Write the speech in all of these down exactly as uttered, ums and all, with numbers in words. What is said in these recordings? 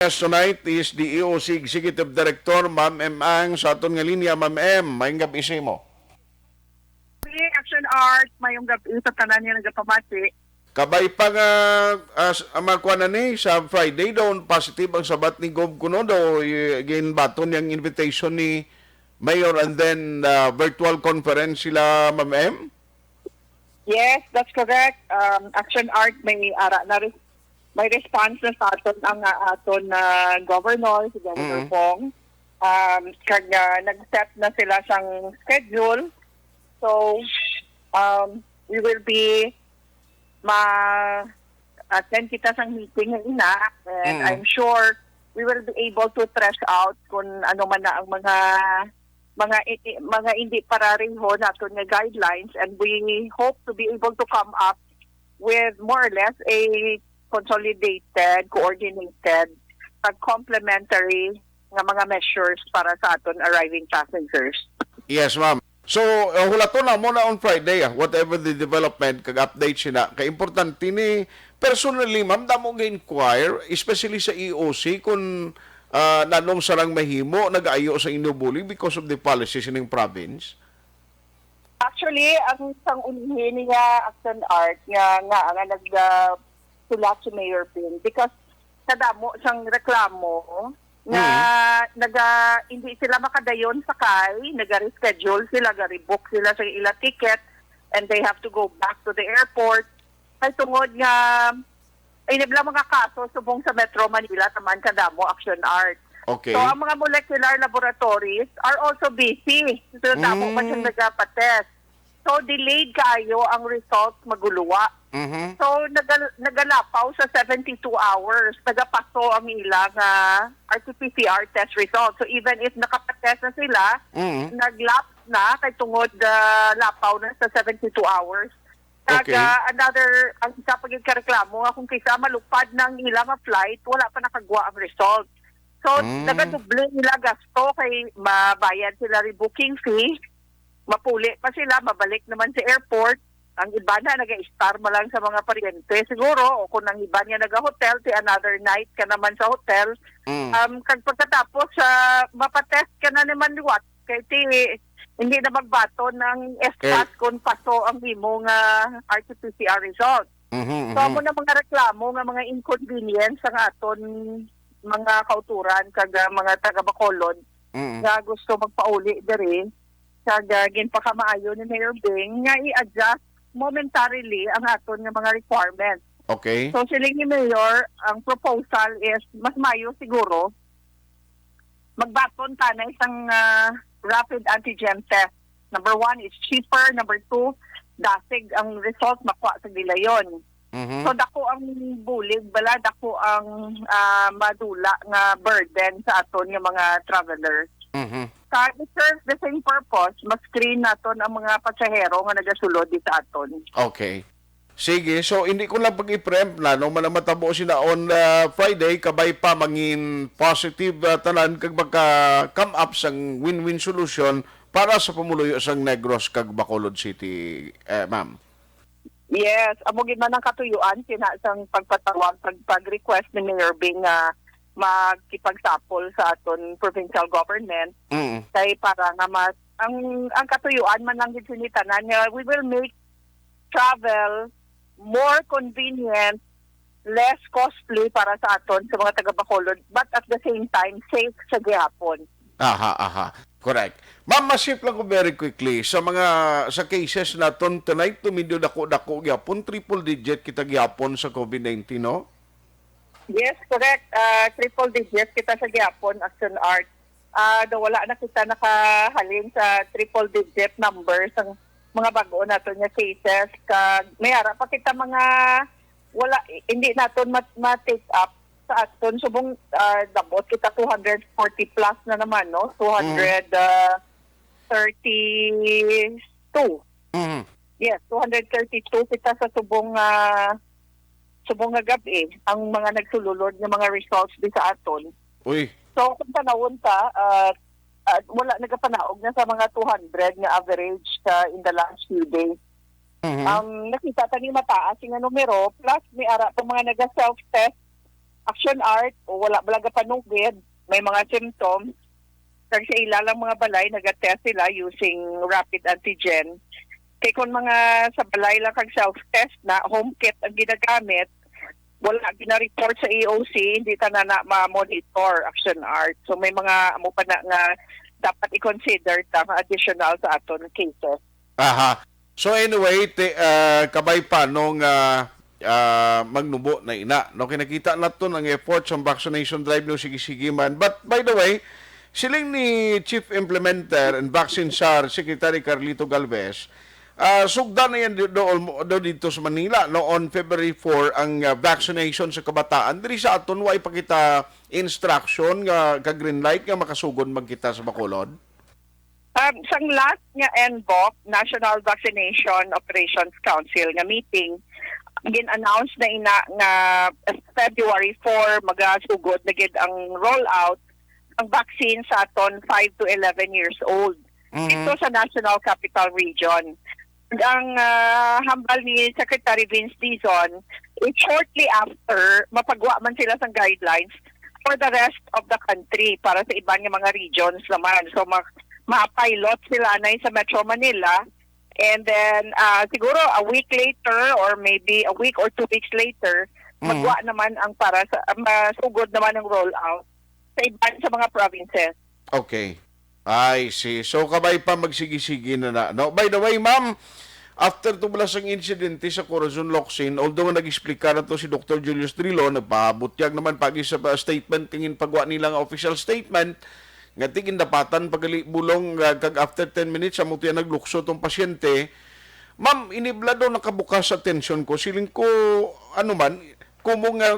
Yes, tonight is the E O C Executive Director, Ma'am M Ang, sa aton nga linya. Ma'am M, maayong gab-i sa imo. Action Art, mayong gab-i sa tanan nga nagapamati. Kabay pa nga, as, ang mga kuwan na ni, sa Friday daw, positive ang sabat ni Gov kuno daw, y-, ginbaton niyang invitation ni Mayor and then, uh, virtual conference sila, Ma'am M? Yes, that's correct. Um, Action Art, may ara na res-, may response na sa aton ang, uh, aton na governor, si Governor Mm. Pong. Um, kag, uh, nag-set na sila sang schedule. So, um, we will be ma-attend kita sang meeting nga ina, and Mm. I'm sure we will be able to trash out kung ano man na ang mga, mga i-, i-, mga hindi parareho naton nga guidelines, and we hope to be able to come up with more or less a consolidated, coordinated, pag complementary nga mga measures para sa aton arriving passengers. Yes, ma'am. So, uh, hulaton na mo na on Friday, ah, whatever the development, kag update sina. Kay importante ni, personally, ma'am, damo ga-inquire, especially sa E O C, kung, ah, nanong sarang mahimo, nag-ayo sa inyo bulig because of the policy sining province? Actually, ang sang ulihi niya, Action Art, nga, nga, nga nag, ah, sulat si Mayor Ping, because kadamo sang reklamo nga Mm. naga, hindi sila makadayon sakay, naga-reschedule sila, ga-rebook sila sa ila ticket, and they have to go back to the airport. Kay tungod nga, ay, nabla mga kaso subong sa Metro Manila, taman kadamo, Action Art. Okay. So, ang mga molecular laboratories are also busy. So, damo pa siyang Mm. nagapatest. So, delayed kaayo ang results, maguluwa. Mhm. So, nagal-, nagalapaw sa seventy-two hours. Nagapaso ang ila nga R T P C R test result. So, even if nakapatest na sila, Mhm. nag-lapse na kay tungod, ah, lapaw na sa seventy-two hours. Kag, Okay. ah, another, ang isa pa gid ka reklamo nga kung kisa malupad na ang ila nga flight, wala pa nakagwa ang result. So, Mm. nagadoble nila gasto kay mabayad sila rebooking fee, mapuli pa sila, mabalik naman sa airport. Ang iban na naga-estar man lang sa mga paryente siguro, o kung ang iban nga naga-hotel, ti another night ka naman sa hotel. Mm. Um, kag pagkatapos, ah, mapatest ka na naman liwat, kay ti, hindi na magbaton ang S CAT Eh. kung paso ang imo nga R T P C R result. Mhm, So, mhm. amo na mga reklamo nga mga inconvenience ang aton mga kauturan kag, ah, mga taga Bacolod Mm. nga gusto magpauli diri, kag, ah, ginpakamaayo ni Mayor Bing nga i-adjust momentarily ang aton nga mga requirements. Okay. So, siling ni Mayor, ang proposal is mas maayo siguro magbaton ta na isang, ah, rapid antigen test. Number one, it's cheaper. Number two, dasig ang result makuha sa gilayon. Mhm. So, dako ang bulig, bala, dako ang, ah, madula nga burden sa aton nga mga travelers. Mhm. Sa, it serves the same purpose, ma-screen naton ang mga pasahero nga nagasulod di sa aton. Okay. Sige, so hindi ko lang pag-i-preempt na, no, man ang matabo sila on, ah, Friday, kabay pa mangin positive, ah, tanan kag magka-come up sang win-win solution para sa pumuluyo sang Negros kag Bacolod City, eh, ma'am. Yes, amo gid man ang katuyuan kina sang pagpatawag, pag, pag-request ni Mayor Bing nga magkipagsapol sa aton provincial government Mm. kay para nga mas, ang, ang katuyuan man lang gid sini tanan nga we will make travel more convenient, less costly para sa aton sa mga taga Bacolod, but at the same time safe sa gihapon. Aha, aha. Correct. Ma'am, masip lang ko very quickly sa mga, sa cases naton tonight, no, medyo dako-dako gyapon, triple digit kita gyapon sa COVID nineteen, no? Yes, correct. Ah, triple digit kita sa gyapon, Action Art. Ah, daw wala na kita nakahalin sa triple digit numbers ang mga bag-o naton nga cases. Kag may ara pa kita mga wala, hindi naton mat-, ma-take up sa aton subong, ah, dabot kita two hundred forty plus na naman, no? Mm. Two hundred, ah, thirty-two. Mm. Yes, two hundred thirty-two kita sa subong, ah, subong nga gab-i ang mga nagsululod nga mga results di sa aton. Uy. So, kung tanawon ta, ah, ah, wala nagapanaog na sa mga two hundred nga average sa in the last few days. Mhm. Ang nakita ta ni mataas nga numero, plus may ara pa mga naga-self-test Action Art, o wala bala gapanugid, may mga symptoms, kag sa ila lang mga balay, nagatest sila using rapid antigen. Kay kung mga sa balay lang kag self-test na, home kit ang ginagamit, wala gina-report sa E O C, hindi ta na, na ma-monitor, Action Art. So may mga amo pa na nga dapat i-consider ta nga additional sa aton cases. Aha. So anyway, ti, ah, kabay pa no nga, ah, magnubo na ina. No, kinakita naton ang effort sa vaccination drive no, sige-sige man. But by the way, siling ni Chief Implementer and Vaccine Czar Secretary Carlito Galvez, ah, sugdan na yan do, do, do dito sa Manila no, on February four ang, ah, vaccination sa kabataan. Diri sa aton, wa pa kita instruction nga ka green light nga makasugod man kita sa Bacolod. Um, sang last nga N B O C, National Vaccination Operations Council, nga meeting, gin-announce na ina nga February four magasugod na gid ang rollout ang vaccine sa aton five to eleven years old Mhm. dito sa National Capital Region. Ang, ah, hambal ni Secretary Vince Dizon, eh, shortly after, mapagwa man sila sang guidelines for the rest of the country para sa iban nga mga regions naman. So, ma-, ma-pilot sila anay sa Metro Manila. And then, ah, siguro a week later or maybe a week or two weeks later, Mhm. magwa naman ang para sa, masugod naman ang rollout sa iban sa mga provinces. Okay. I see. So, kabay pa magsigi-sigi na na, no? By the way, ma'am, after to bala sang insidente sa Corazon, Locsin, although nga nag-explika na to si Doctor Julius Trillo, nagpabutyag naman pagi sa pa-, statement, tingin pagwa nila nga official statement, nga tingin dapatan pagali bulong, ah, kag after ten minutes, amo to yan naglukso tong pasyente. Ma'am, inibla daw nakabukas sa atensyon ko. Siling ko, ano man, kumo nga,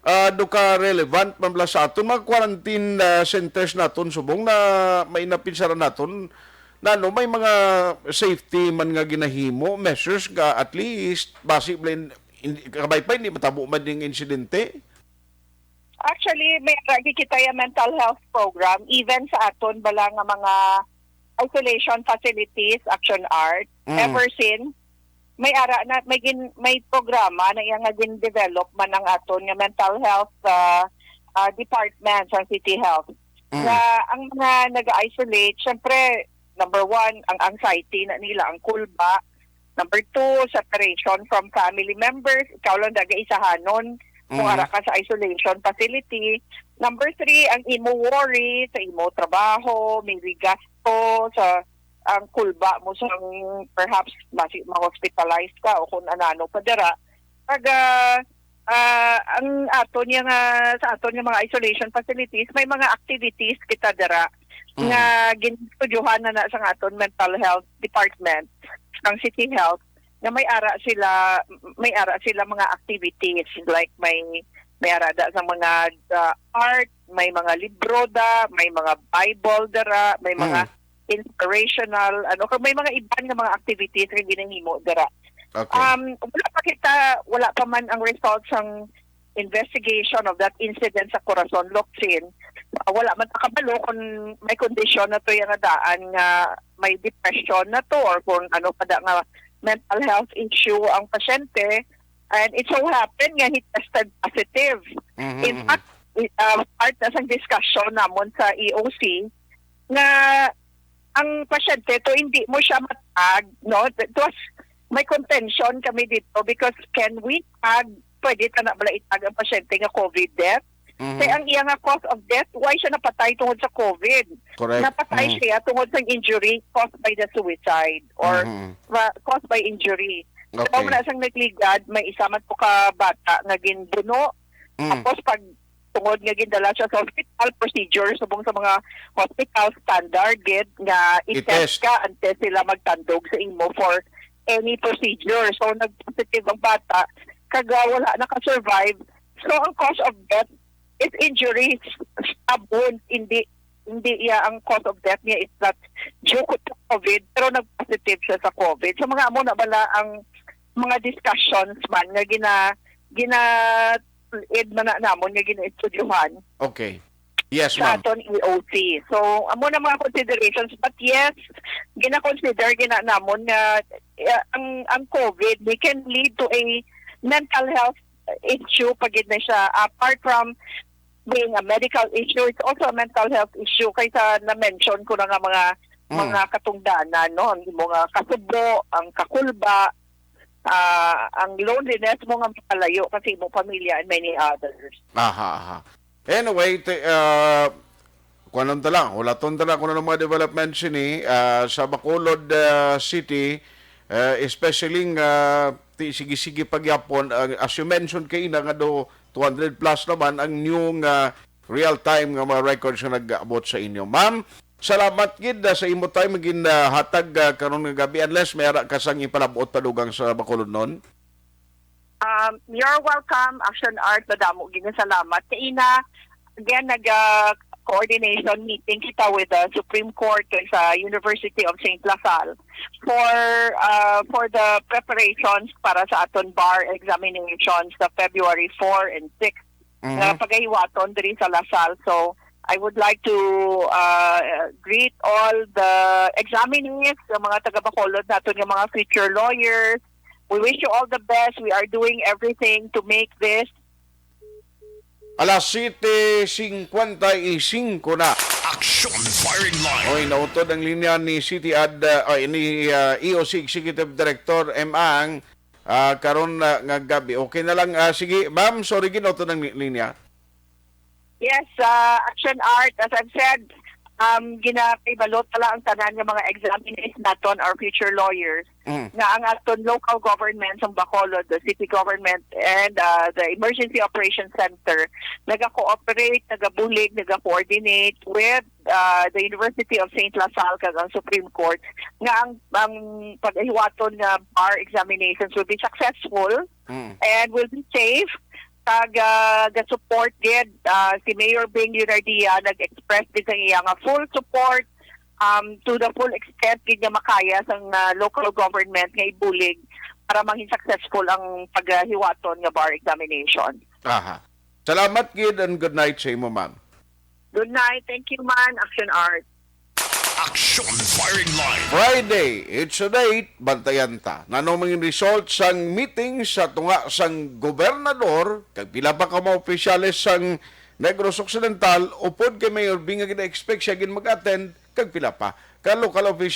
ah, do ka relevant man bala sa aton mga quarantine, ah, centers naton subong na may napinsaran naton na, ano, may mga safety man nga ginahimo, measures nga at least basi bala in, in, kabay pa hindi matabo man ning insidente. Actually, may lagi kita yung mental health program, even sa aton bala nga mga isolation facilities, Action Art. Mm. Ever since, may ara na, may gin-, may programa na iya nga gin-develop man ang aton nga mental health, ah, ah, department sa City Health. Mm. Na ang mga nag-isolate, syempre, number one, ang anxiety na nila, ang kulba. Number two, separation from family members. Ikaw lang daga isahanon kung Mhm. ara ka sa isolation facility. Number three, ang imo worry sa imo trabaho, may gasto sa ang kulba mo sa perhaps basi ma-hospitalize ka o kung anano pa dira. Pag, ah, ah, ang aton nga, sa aton nga mga isolation facilities, may mga activities kita dira Mm. nga ginstudyuhan na na sa aton mental health department, ang City Health, nga may ara sila, may ara sila mga activities, like may, may ara da sa mga, ah, art, may mga libro da, may mga Bible dira, may mga Mm. inspirational, ano, kag may mga iban nga mga activities nga ginahimo dira. Okay. Um, wala pa kita, wala pa man ang results sang investigation of that incident sa Corazon, Locsin. Ah, wala man ta kabalo kung may kondisyon na to yung daan nga may depression na to or kung ano pa da nga mental health issue ang pasyente. And it so happened nga he tested positive. Mhm, In mhm. fact, i-, ah, part na sang discussion namon sa E O C nga ang pasyente to hindi mo siya matag, no? It was, may contention kami dito because can we tag, pwede ta na bala itag ang pasyente nga COVID death? Mhm. Kay ang iya nga cause of death, why siya napatay tungod sa COVID? Correct. Napatay Mhm. siya tungod sa injury caused by the suicide or Mhm. ra-, caused by injury. Okay. Kaya na siyang nagligad, may isa man po ka bata nga ginbuno. Mm. Tapos pag tungod nga gindala siya sa hospital, procedure subong sa mga hospital standard gid nga I-test. i-test ka antes sila magtandog sa imo for any procedure. So nag-positive ang bata kag, ah, wala naka-survive. So ang cause of death is injuries, stab wounds, hindi hindi iya ang cause of death niya is not due to COVID, pero nag-positive siya sa COVID. So mga amo na bala ang mga discussions man nga gina gina ed man na namon nga ginaestudyuhan Okay. Yes, sa ma'am. aton E O C. So, amo na mga considerations. But yes, gina-consider gina namon nga, eh, ang, ang COVID, they can lead to a mental health issue pa gid na siya. Apart from being a medical issue, it's also a mental health issue. Kaysa na-mention ko na nga mga, Mm. mga katungdanan, no? Ang imo nga kasubo, ang kakulba, ah, ang loneliness mo nga makalayo kasi mo pamilya and many others. Aha, aha. Anyway, te, ah, kuwan lang ta lang, hulaton ta lang kung ano mga development sini, ah, sa Bacolod, ah, City, ah, especially nga ti-, sige-sige pagyapon, ah, as you mentioned kaina nga do two hundred plus naman ang new nga real time nga mga records nga nag-abot sa inyo. Ma'am, salamat gid, ah, sa imo time nga gin, ah, hatag, ah, karon nga gabi, unless may ara ka sang ipalabot padugang sa Bacolod non. Um, you're welcome, Action Art. Madamo gid nga salamat. Kaina, again, nag, ah, coordination meeting kita with the Supreme Court kag sa University of Saint La Salle for, ah, for the preparations para sa aton bar examinations sa February four and six nga Mhm. pagahiwaton diri sa La Salle. So, I would like to, ah, greet all the examinees, sa mga taga Bacolod naton nga mga future lawyers. We wish you all the best. We are doing everything to make this Alas siyete cincuenta y cinco na. Action Firing Line. Oy, nautod ang linya ni City Ad, uh, ay, ni, uh, E O C Executive Director M Ang, uh, karon na nga gabi. Okay na lang. Uh, sige, ma'am, sorry, ginautod ang li-, linya. Yes, uh, Action Art, as I've said, um, ginakaibalot pala ang tanan nga mga examinees naton, our future lawyers, Mm. nga ang aton local government sa Bacolod, the city government, and, uh, the Emergency Operations Center, nagako-operate, nagabulig, nagakoordinate with, uh, the University of Saint La Salle kag ang Supreme Court nga ang, ang paghiwaton nga bar examinations will be successful Mm. and will be safe. Kag, ah, ga-support gid, ah, si Mayor Bing Leonardia nag-express gid sang iya nga full support, um, to the full extent gid nga makaya sang, ah, local government nga ibulig para mangin successful ang paghiwaton nga bar examination. Aha. Salamat gid and good night sa imo, ma'am. Good night. Thank you man, Action Art. Action Firing Line. Friday, it's a date, bantayan ta. Nano man ang result sang meeting sa tunga sang gobernador kag pila pa ka mga opisyales sang Negros Occidental, upod kay Mayor Bing nga gina-expect siya gid mag-attend, kag pila pa ka local officials